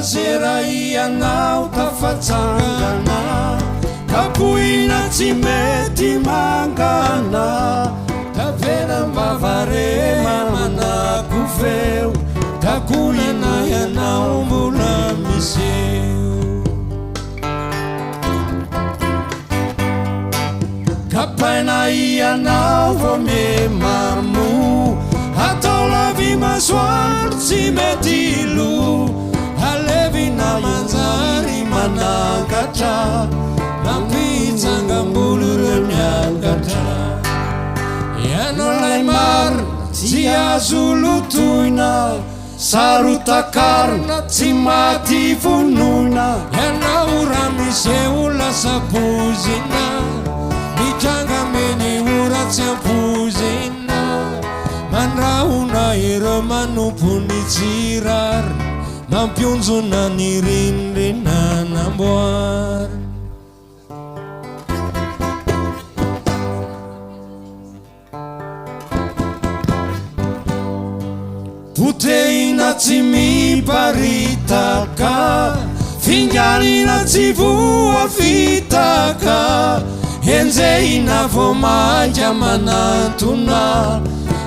Nazera ianao tafatsangana, kapohina tsy mety mangana, tavela am-bava re manako feo, takonana ianao mbola miseho. Kapaina ianao vao mimamo, atao lavy masoandro tsy mety lo, alevina manjary manangatra, mampitsangam-bolo ireo miangatra. Ianao ilay marina tsy azo lotoina. Saro-takarina tsy maty vonoina. Ianao raha miseho lasa pozina. Mitranga meny ora tsy ampoizina. Mandrahona ireo manompo ny tsy rariny. Mampionjona ny rindrina namboariny. Potehina tsy miparitaka, finganina tsy voafitaka, henjehina vao mainka manantona,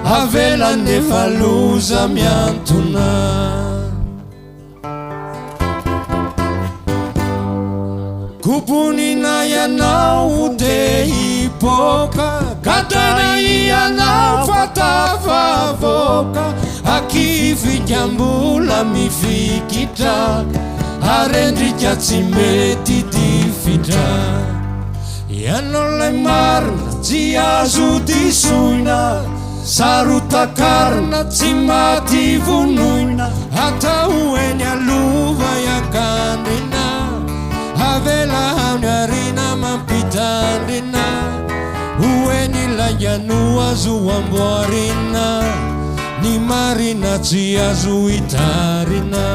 avela nefa loza miantona. Kobonina ianao te hipoka, gadraina ianao fa tafavoaka, akifika mbola mifikitra, arendrika tsy mety difitra. Ianao ilay marina tsy azo disoina. Saro-takarina tsy maty vonoina, atao eny alova iakandrina, avela any aoriana mampitandrina, ho eny lainga no azo amboarina, ny marina tsy azo itarina.